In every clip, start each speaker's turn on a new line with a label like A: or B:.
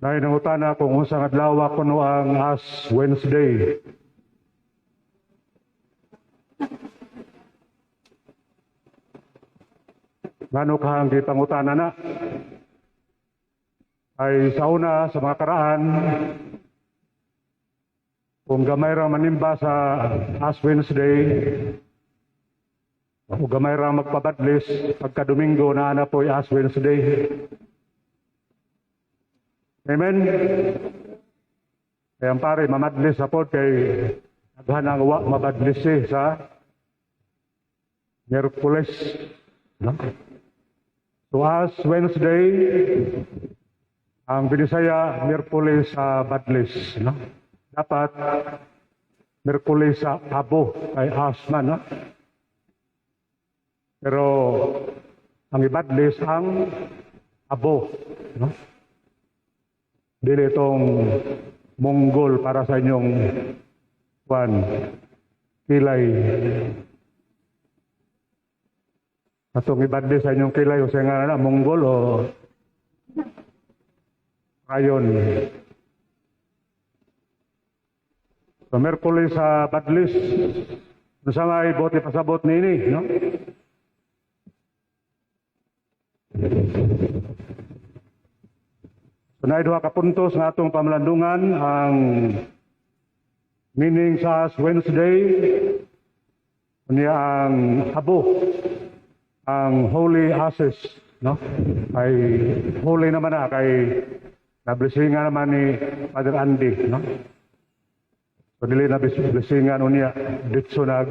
A: Naay nangutana kung unsa nga adlaw kuno ang Ash Wednesday. Ngano kahang gipangutana na? Ay sa una, sa mga karaan, kung gamay ra manimba sa Ash Wednesday, o gamay ra magpabadlis, pagka Domingo na ana po'y Ash Wednesday. Amen? Kaya ang pare, mamadlis sa pod kay daghan ang wa mabadlis eh sa Miyerkules. No? So Ash Wednesday, ang Binisaya, Miyerkules sa Badlis. No? Dapat Miyerkules sa Abo, kay Ash man. No? Pero ang ibadlis ang Abo. No? Dili itong Monggol para sa inyong kwan, kilay. Atong ibadli sa inyong kilay, o sa nga na, Monggol o Rayon. So, Merkulis sa Badlis, sa may bote pasabot nini, no? So, naay duha ka puntos nga atong pamalandungan ang meaning sa Ash Wednesday, unya ang abo, ang holy ashes, no? Ay holy naman na kay nablesingan naman ni Father Andy, no? So dili na blessingan unya ditso nag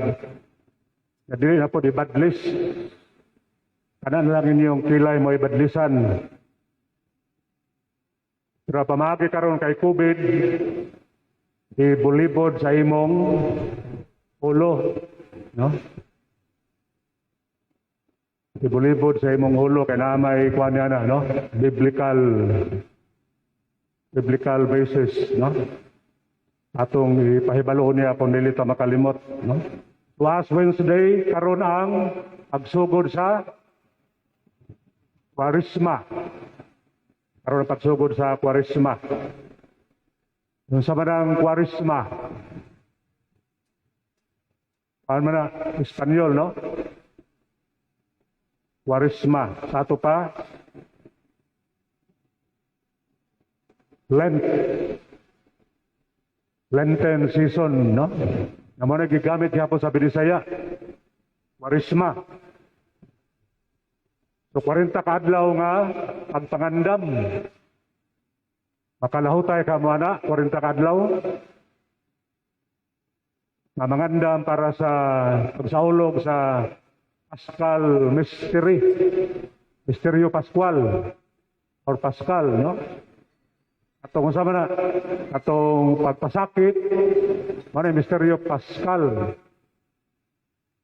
A: na dili na po ibadlis. Kanan lang inyong kilay mo ibadlisan. Pero pamagi karon kay COVID, ibulibod sa imong ulo, no? Ibulibod sa imong ulo kay naa may kuan niya na, no? Biblical basis, no? Atong ipahibalo niya kung dili ta makalimot, no? So Ash Wednesday karon ang pagsugod sa Kwaresma. Karon ang pagsugod sa Kwaresma. Yung sa manang Kwaresma, paano man na, Espanyol, no? Kwaresma. Sa ato pa, Lent. Lenten season, no? Na mo na gigamit gyapon sa Binisaya. Kwaresma. So 40 ka adlaw nga pagpangandam. Makalahutay ka mo ana, 40 ka adlaw. Nga mangandam para sa pagsaulog sa Pascal Mystery. Misteryo Pascual or Pascal, no? Atong unsa man na atong pagpasakit, mao na Misteryo Pascal.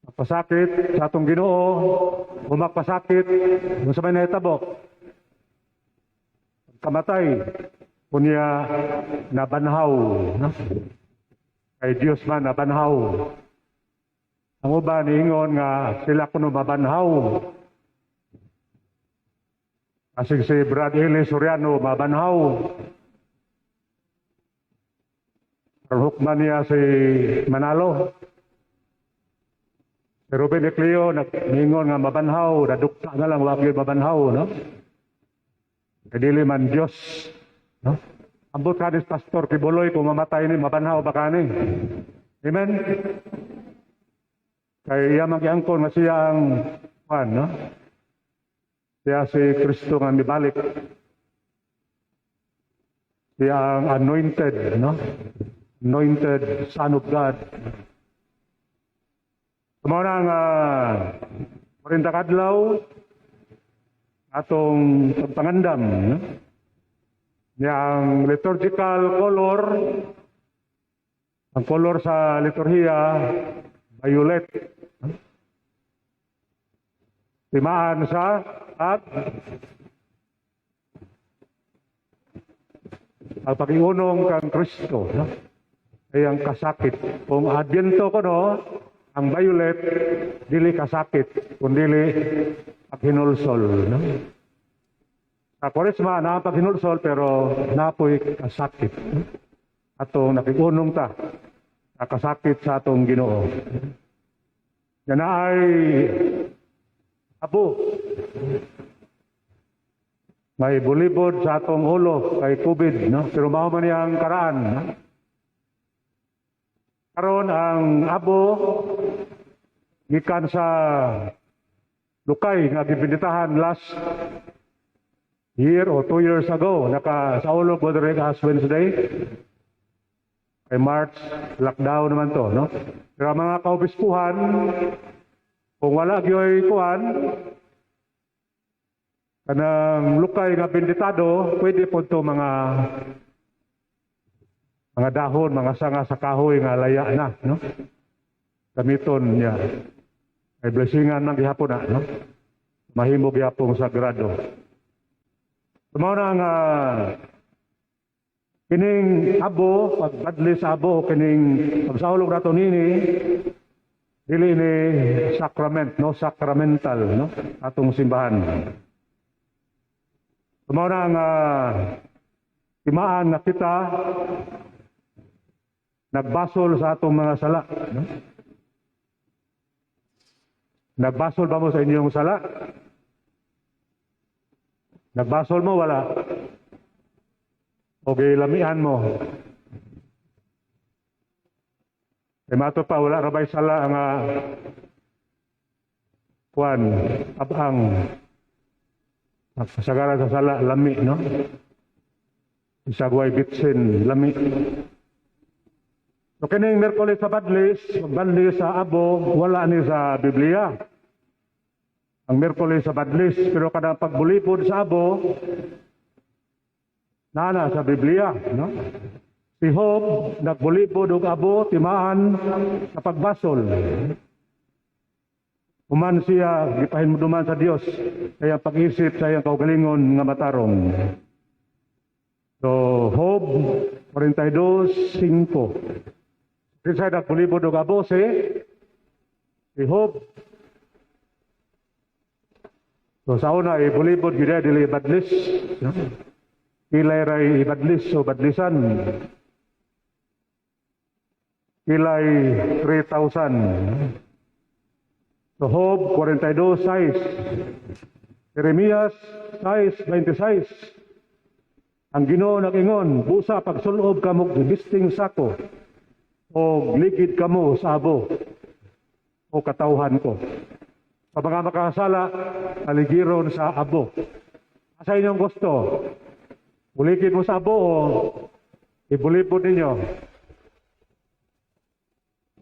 A: Pagpasakit sa atong Ginoo, humakpasakit, unsa may nahitabo? Pagkamatay, unya nabanhaw, no? Kay Dios man nabanhaw. Ang uban niingon nga sila kuno mabanhaw. Asig si Brad Eli Soriano mabanhaw. Pero hukman niya si Manalo. Si Ruben Ecleo nagningon nga mabanhaw, nadukta na lang wa gyud mabanhaw, no? Kay dili man Dios, no? Ambot ka ni Pastor Kibuloy kung mamatay ni mabanhaw ba kani? Amen. Kay iya man giangkon nga siya ang kuan, no? Siya si Kristo nga mibalik. Siya ang anointed, no? Anointed Son of God. Mao na ang 40 kadlaw atong pagpangandam, no? Niya ang liturgical color, ang color sa liturhiya, violet. No? Timaan sa at ang pag-iunong kang Kristo, no? Ay ang kasakit. Kung Adbyento ko, no, ang violet, dili kasakit, kung dili paghinulsol. No? Sa Kwaresma, naa paghinulsol pero naa poy kasakit. Atong nakigunong ta, nakasakit sa atong Ginoo. Yan ay abo. May bulibod sa atong ulo kay COVID, no? Pero mao man niyang karaan. No? Karon ang abo gikan sa lukay nga gibinditahan last year or 2 years ago, naka saulog ko diri Ash Wednesday kay March, lockdown naman to, no? Pero ang mga kaobispuhan, kung wala gyoy kuan kanang lukay nga binditado, pwede po to mga dahon, mga sanga sa kahoy nga laya na, no? Gamiton niya. Ay blessingan man gihapon na, no? Mahimo gihapon sagrado. Mao na nga kining abo, pagbadli sa abo, kining pagsaulog nato nini, dili ni sacrament, no? Sacramental, no? Atong simbahan. Mao na nga timaan nga kita nagbasol sa atong mga sala. No? Nagbasol ba mo sa inyong sala? Nagbasol mo, wala? O gilamian mo? Kay mato pa, wala rabay sala nga kuan, abang. Kasagaran sa sala, lami, no? Isagway bitsin, lami. So kining Miyerkules sa Badlis, magbadlis sa abo, wala ni sa Biblia. Ang Miyerkules sa Badlis, pero kada pagbulipod sa abo, nana sa Biblia, no? Si Job, nagbulipod og abo, timaan sa pagbasol. Human siya, gipahinumduman sa Dios, kaya pag-isip sa iyang kaugalingon nga matarong. So, Job 42:5. Kinsa nagbulibod og abo? Si Job. So sa una, ibulibod gyud dili badlis. No? Kilay ray ibadlis o badlisan. Kilay 3,000. So Job 42:6. Jeremias 6:26. Ang Ginoo nag-ingon, "Busa pagsulob kamo bisting sako o ligid kamo sa abo o katawhan ko." Sa mga makasala, paligiron sa abo. Asa inyong gusto? Buligid mo sa abo o ibulibod ninyo?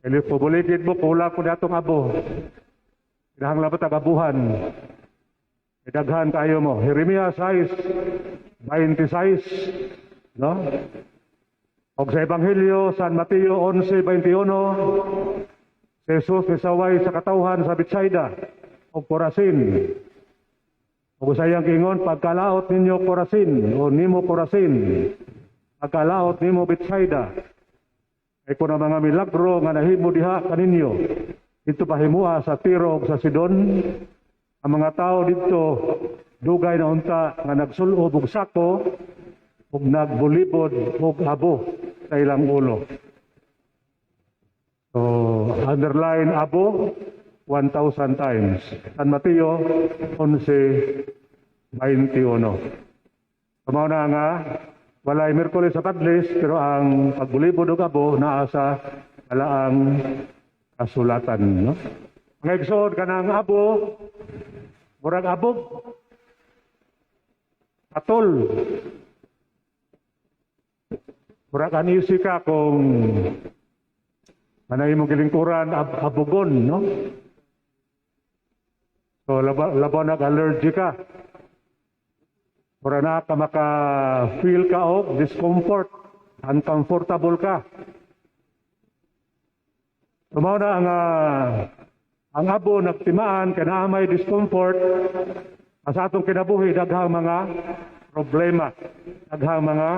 A: Kaya po buligid mo, kulang ko datong abo. Kinahanglan pa tagabuhan. Idaghan kayo mo. Jeremias 6:26. No? Og sa Ebanghelyo, San Mateo 11:21, si Jesus misaway sa katawhan sa Bethsaida o Corazin. Og sa iyang giingon, "Pagkalaot ninyo Corazin o nimo Corazin, pagkalaot nimo Bethsaida, ay kung ang mga milagro nga nahimo diha kaninyo, dito pahimua sa Tiro ug sa Sidon, ang mga tao dito dugay na unta nga nagsulob og sako ug nagbulibod og abo sa ilang ulo." So, underline abo 1,000 times. San Mateo 11:21. Mao na nga walay Miyerkules sa Badlis, pero ang pagbulibod og abo naa sa balaang kasulatan, no? Mga igsoon, kanang abo murag abog, atol. Murag uneasy ka kung anay mong gilingkuran abugon, no? So labo nag allergy ka. Mura na ka maka-feel ka og discomfort, uncomfortable ka. So mao na ang abo nagtimaan kay naa may discomfort sa atong kinabuhi, daghang mga problema, daghang mga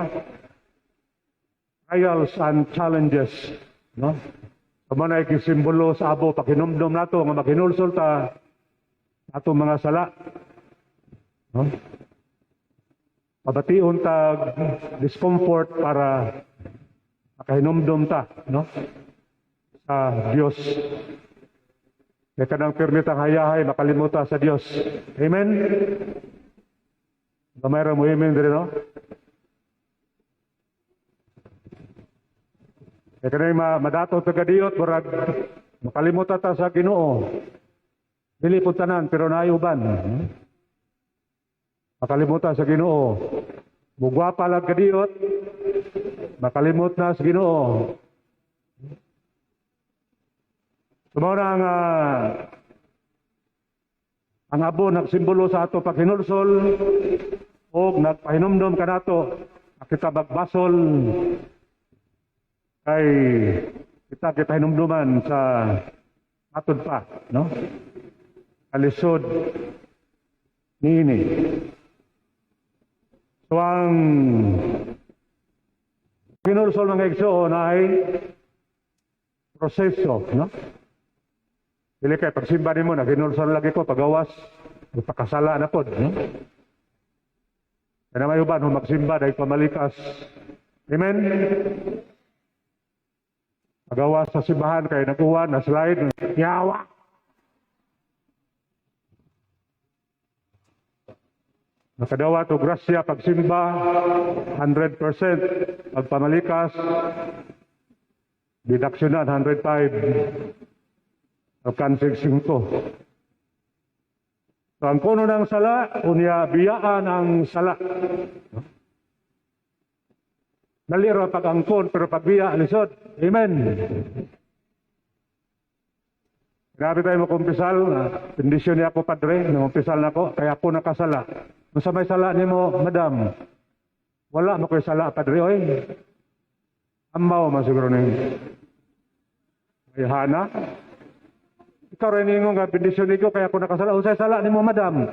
A: trials and challenges, no? So mao na simbolo sa abo, pakinumdum nato nga maghinulsol ta atong mga sala. No? Pabation tag discomfort para makahinumdum ta, no? Sa Dios. Kaya kanang pirmitang hayahay, makalimutan sa Dios. Amen? Gamay ra mo amen diri, no? Kaya kanang madato ta kadiyot, murag makalimutan ta sa Ginoo. Dili po tanan, pero naay uban. Makalimutan sa Ginoo. Mugwapa lang kadiyot, makalimot na sa Ginoo. So, mao na ang abo nagsimbolo sa ato paghinulsol o nagpahinumdom kanato kita magbasol kay kita gipahinumduman sa atod pa, no, kalisod niini. So ang hinulsol, mga igsoon, ay proseso, no? Dili kay pagsimba nimo, naghinulsol lagi ko, pagawas magpakasala na pod, no? Kaya may uban kung magsimba dahil pamalikas. Amen? Pagawas sa simbahan kay naguwan na slide, yawa. Nakadawa to grasya pagsimba 100%, pagpamalikas deductionan 105, alkansig 5. So ang kuno ng sala, unya biyaan ang sala. Dali ra pag-angkon pero pagbiya lisod. Amen. Grabe tayo makumpisal, bendisyon niya ako, padre, nangumpisal na ako, kaya ako nakasala. Unsa may sala nimo, madam? Wala mo ko'y sala, padre, oy. Amaw man siguro ni. Ay, hana. Ikaw rin ningon nga bendisyon niko kaya ako nakasala. Unsay sala nimo, madam?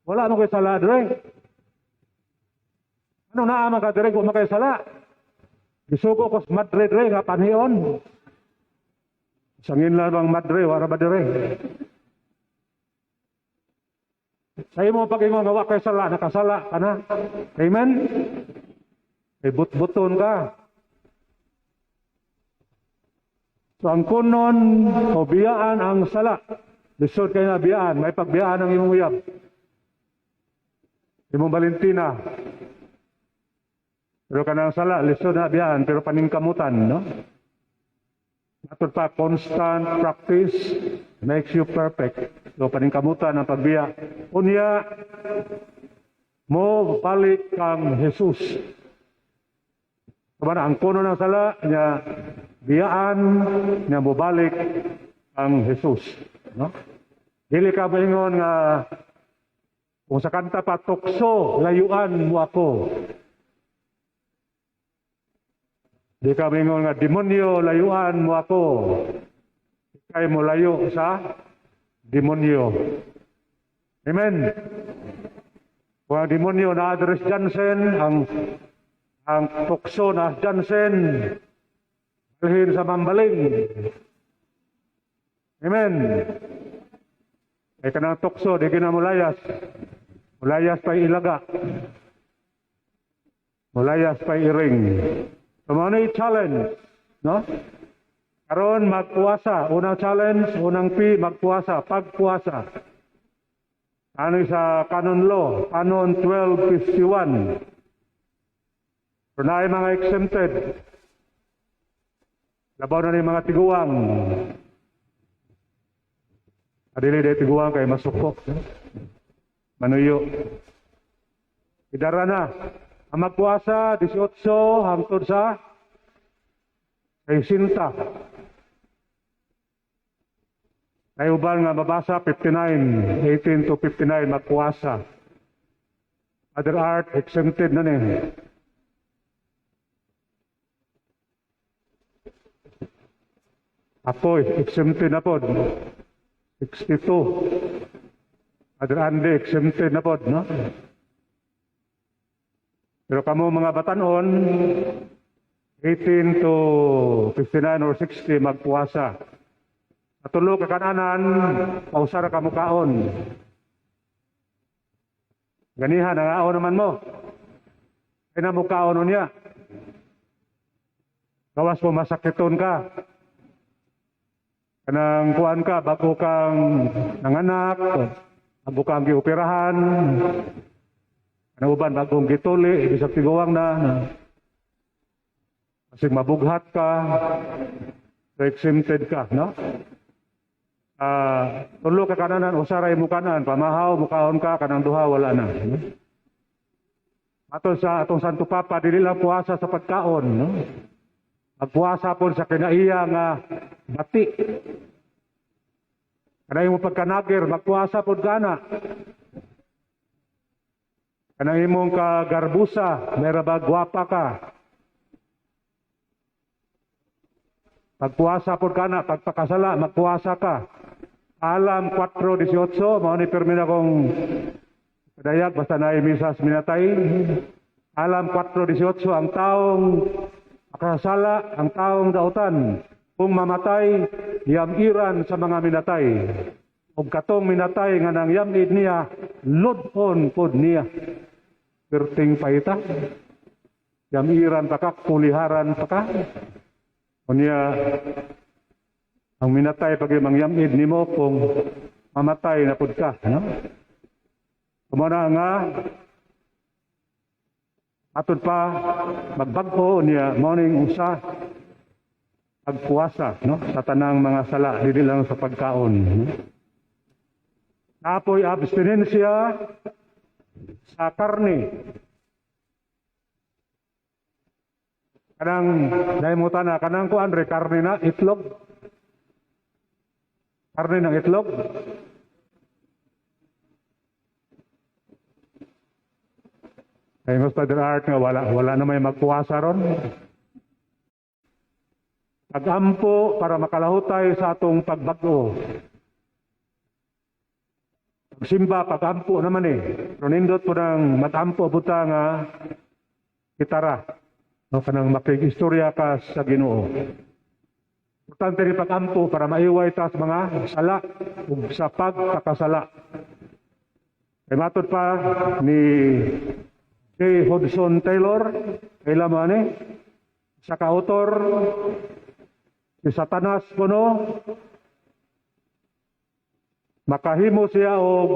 A: Wala mo ko'y sala, dre. Ano naa man ka dre kung makay sala? Gisugo ko sa madre dre nga panhion. Sangin lang bang madre, wala ba dire? Sa imo pag-ingon nga wa kay sala, nakasala ka na. Amen? Ay but-buton ka. So ang kunon o biyaan ang sala. Lisod kay nga biyaan, may pagbiyaan ang imong uyab. Imong Valentina. Pero kanang sala, lisod na biyaan, pero paningkamutan, no? Matod pa, constant practice makes you perfect. So, paningkamutan ang pagbiya. Unya, mo balik kang Jesus. Diba na, ang kuno ng sala, niya biyaan, niya mobalik ang Jesus. No? Dili ka maingon nga kung sa kanta pa, "Tukso, layuan mo ako." Di ka maingon nga, "Demonyo, layuan mo ako." Ika'y mo layo sa demonyo. Amen. Kung ang demonyo na address Jansen, ang tukso na Jansen, dalhin sa mambaling. Amen. Ay kanang tukso, di kina mulayas. Mulayas pa'y ilaga. Mulayas pa'y iring. So, mao na challenge, no? Karon magpuasa, unang challenge, unang P, magpuasa, pagpuasa. Ano sa Canon Law, Canon 1251. So naay mga exempted. Labaw na ni mga tiguang. Adili day tiguang kay masukok. Manuyo. Idara na. Ang magpuasa, 18 hangtod sa 60. Ay uban nga mabasa 59, 18 to 59 magpuasa. Other art exempted na ni. Ako exempted na pod. 62. Other Andy exempted na pod, no? Pero kamo mga batanon, 18 to 59 or 60 magpuasa. Natulo ka kananan, pausara ka mukaon. Ganihan, nangaon naman mo. Ay na mukaon niya. Gawas mo masakiton ka. Kanang kuan ka, bago kang nanganak, bago kang gioperahan, kanang uban bagong gituli, bisag tiguang na, na. Kasi mabughat ka, so exempted ka, no? Tulo ka kananan, usa ra imong kanan, pamahaw, mukaon ka, kanang duha, wala na. No? Ato sa atong Santo Papa, dili lang puasa sa pagkaon, no? Magpuasa po sa kinaiya nga bati. Kanang imong pagkanagir, magpuasa pod ka na. Kanang imong kagarbusa, mera ba gwapa ka. Pagpuasa pod ka na, pagpakasala, magpuasa ka. Alam 4:18, mao ni pirmi na kong padayag, basta na misas minatay. Alam 4:18, ang taong makasala, ang taong dautan, kung mamatay, yamiran sa mga minatay. Ug katong minatay nga nang yamid niya, ludon pod niya. Perting paita. Yamiran pa ka, kuliharan pa ka. Unya, ang minatay pag mangyamid nimo kung mamatay na pud ka, no? Kumana nga atod pa magbag-o niya morning usa pagpuasa, no, sa tanang mga sala, dili lang sa pagkaon, no? Napoy abstinensya sa karne. Kanang dahil mo tana, kanang kuan re karne na itlog. Karne ng itlog. Ay mas Father Art nga wala na may magpuasa ron. Pagampo para makalahutay sa atong pagbag-o. Pagsimba, pagampo naman eh. Pero nindot po ng matampo buta nga gitara. No, kanang makig-istorya ka sa Ginoo. Importante rin pagampo para maiway ta sa mga sala ug sa pagpakasala. Kay matod pa ni J. Hodgson Taylor, kaila mo ani? Sa kautor, si Satanas kuno, makahimo siya og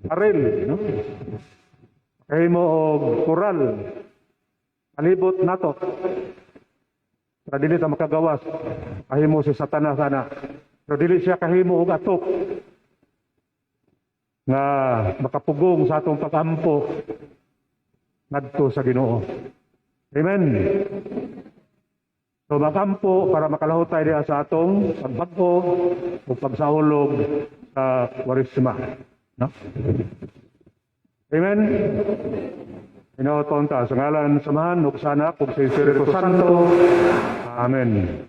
A: baril, no? Makahimo og koral, palibot nato. Pero dili ta makagawas, kahimo si Satanas ana. Pero dili siya kahimo og atok nga makapugong sa atong pagampo ngadto sa Ginoo. Amen. So magampo para makalahutay diha sa atong pagbag-o o pagsaulog sa Kwaresma, no? Amen. Hinoon ta sa ngalan sa Amahan ug sa Anak ug sa Espiritu Santo. Amen.